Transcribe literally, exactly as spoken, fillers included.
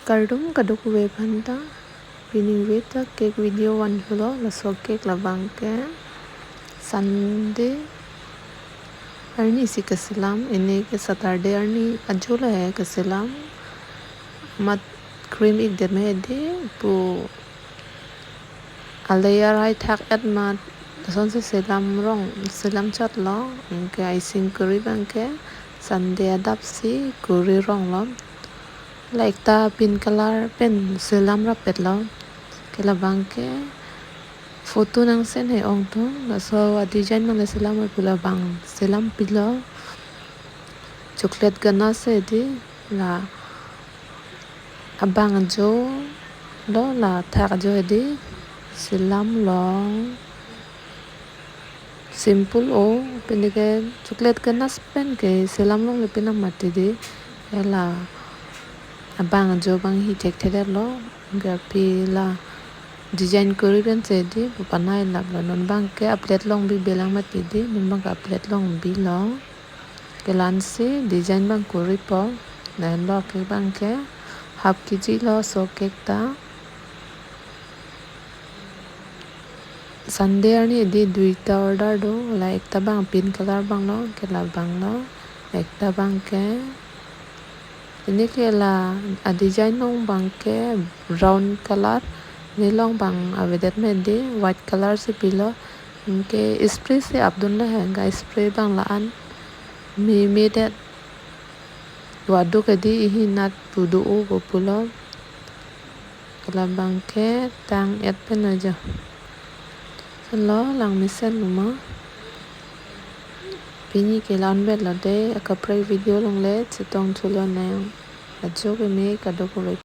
Kardom kadokave aphanta, pini ningve ta cake video vanthulo. Laso cake labang ke Sunday arni si kaselam, pini ke Saturday arni ajo lahai kaselam. Amat cream ikdet ma hedi pu, a layer hai thak-et amat lasonsi selam rong, selam chotlo. Anke icing kuri abang ke Sunday adap si kuri ronglo. La ekta pink color pen selam rapetlo. Ke labang ke photo nangsen he ongtung. Laso a design abang le selam pu labang selam pilo. Chocolate ganache hedi, la abang ajo lo, la thak ajo hedi selam long. Simple o, pini ke chocolate ganache pen ke selam longle pinam mati hedi. Ke la abang ajo abang hi thekthedetlo. Anke pi la design kuri pensi hedi pu panai laplo. Non abang ke a plate along bibe lang mati hedi. Non abang ke a plate along bilo. Ke la-ansi design abang kuripo. Lahenlo cake abang ke half K G lo laso cake ta. Sunday arni hedi duita order do, la ekta abang pink color abang lo, ke labang lo, ekta abang ke. Pini ke la a design along abang ke brown color, pini along abang avedet ma hedi white color si pilo. Anke spray si apdunlo he, anke spray abang la-an memedet. Waduk hedi ihinat pu do-o ko pulo. Ke labang ke tang-et pen ajo. Lo lang mesen lo ma. Pini ke la-an vetlo dei, akaprek video along le chetongthulo nang. Ajo keme kadokave.